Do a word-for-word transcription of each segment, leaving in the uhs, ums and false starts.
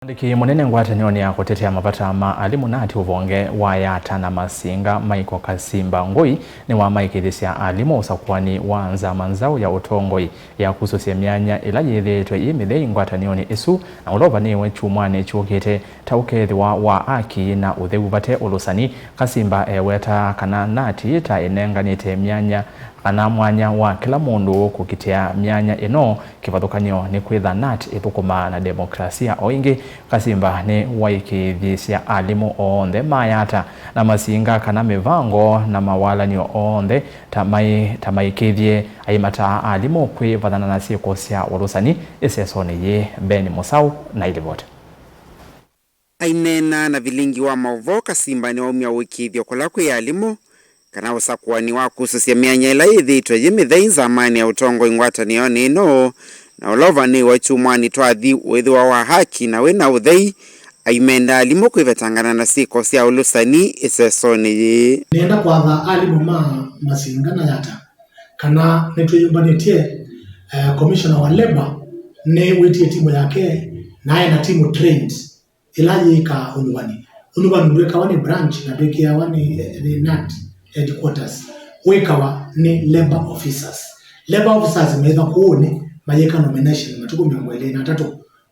Mwandĩki mũnene ngwatanĩonĩ ya kũtetea mavata ma alimũ, nati, ũvonge wa Yata na Masinga, Michael Kasimba Ngũi, nĩwamaĩkĩĩthya alimũ ũsakũani wa nzama nzaũ ya ũtongoi ya kusũsya myanya ĩla yĩthĩĩtwe yĩ mĩthei ngwatanĩonĩ ĩsu, na ũla ũvanĩĩwe kyumwanĩ kyũkĩte ta ũkethĩwa wa haki na ũtheu vate ũlũsani. Kasimba ewetaa kana nati ta ĩnenganĩte myanya kana mwanya wa kĩla mũndũ kũkitĩa myanya ĩno, kĩvathũkany'o nĩ kwĩtha nat ĩthũkũmaa na demokrasia. O ĩngĩ, Kasimba nĩwaĩkĩĩthĩsya alimũ onthe ma Yata na Masinga kana mĩvango na mawalany'o onthe ta mai-, ta maĩkĩĩthye. Aimataa alimũ kwĩvathana na syĩko sya ũlũsani ĩsesonĩ yĩĩ. Ben Mũsaũ na ilivoti. Aineena na vilingi wa maũvoo, Kasimba nĩwaumya ũĩkĩĩthyo kũla kwĩ alimũ kana ũsakũani wa kusũsya myanya ĩla yĩthĩĩtwe yĩ mĩthei nzamanĩ ya ũtongoi ngwatanĩonĩ ĩno, na ũla ũvanĩĩwe kyumwanĩ twathi wĩthĩwa wa haki na wĩ na ũthei. Aimenda alimũ kwĩvetangana na syĩko sya ũlũsani ĩsesonĩ yĩĩ. Nĩenda kwatha alimũ ma Masinga na Yata kana nĩtwĩyũmbanĩtye, eh, commissioner wa labor nĩwĩtie timu yake na ena timu trained ĩla yĩkaa ũnyuvani. Ũnyuvani ndwĩkawa nĩ branch na ndwĩkĩawa nĩ, nĩ nat headquarters, wĩkawa nĩ labor officers. Labor officers meĩtha kũũnĩ mayĩka nomination matukũ mĩongo ĩlĩ na atatũ,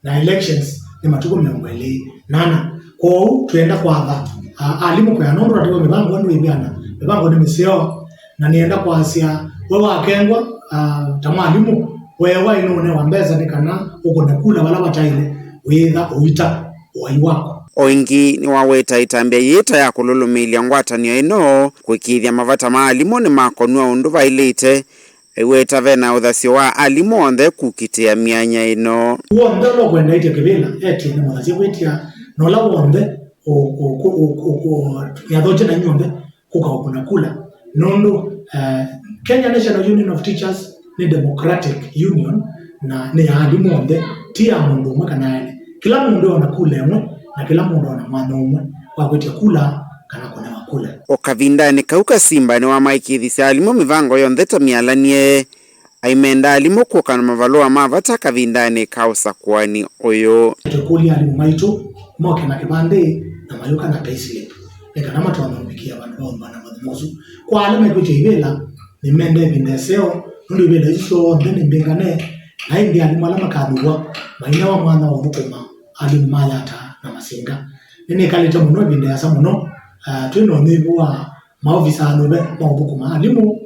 na elections nĩ matukũ mĩongo ĩlĩ na ana. Kwoou twĩenda kwatha, a, alimũ kwĩa nũndũ natiwa mĩvango ndwĩvyana, mĩvango nĩ mĩseo, na nĩenda kwasya we wakengwa, a, ta mwalimũ, weewa ĩnũũne wa mbesa nĩ kana ũkũne kula vala vataĩle, wĩĩtha ũita ũai waku. O ĩngĩ nĩwaweta ĩtambya yĩĩ ta ya kũlũlũmĩĩlya ngwatanĩo ĩno kũĩkĩĩthya mavata ma alimũ nĩmakonw'a ũndũ vaĩlĩte. Aiweta vena ũthasyo wa alimũ onthe kũkitĩa myanya ĩno. W'onthe ũla ũkwendaĩtye kĩvĩla etie nĩ mũthasye kwĩtya, na ũla w'onthe ũ-, ũ-, ũ-, ũ-, ũ-, nĩathokye na inyw'onthe kũka ũkũna kula. Nũndũ, eh, Kenya National Union of Teachers nĩ democratic union na nĩ ya alimũ onthe, ti ya mũndũ ũmwe kana elĩ. Kĩla mũndũ ona kula ĩmwe na kĩla mũndũ ona mwanya ũmwe wa kwĩtya kula kana kũnewa kula. O kavindanĩ kau, Kasimba nĩwamaĩkĩĩthisye alimũ mĩvango yonthe ta myalanie. Aimenda alimũ kũka na mavalũa ma vata kavindanĩ ka ũsakũani ũyũ. Tũkũlya alimũ maitũ moke na kĩvandĩ na mayũka na payslip, nĩ kana matonye ũvikĩa vandũ va ũmbana mũthenya ũsu. Kwa ala mekwĩtya ivĩla, nĩmenda ĩvinda ĩseo, nũndũ ivĩla isu syonthe nĩ mbĩngane, na ĩndĩ alimũ ala makathĩwa mainewa mwanya wa ũthũkũma alimũ ma Yata na Masinga. Nĩnĩkalĩte mũno ĩvinda ĩasa mũno, ah, twĩ na ũnyĩvu wa maovisa anyuve ma ũthũkũma alimũ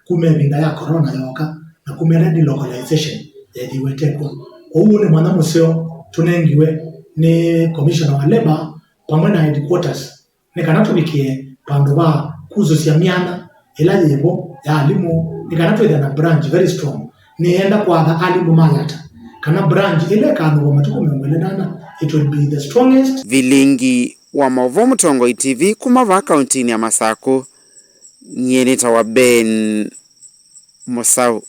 kuma ĩvinda ya corona yooka na kuma ĩla delocalization yeethiwe ĩtekw'o. Kwoou ũũ nĩ mwanya mũseo tũnengiwe nĩ commissioner wa labor vamwe na headquarters nĩ kana tũvikĩe vandũ va kusũsya myanya ĩla yĩ vo ya alimũ, nĩ kana twĩthĩe na branch very strong. Nĩenda kwatha alimũ ma Yata kana branch ĩla ĩkanyuvwa matukũ mĩongo ĩlĩ na ana, it will be the strongest. Vilingi wa maũvoo Mũtongoi T V kuma vaa kauntinĩ ya Masakũ, nyie nĩtawa Ben Mũsaũ.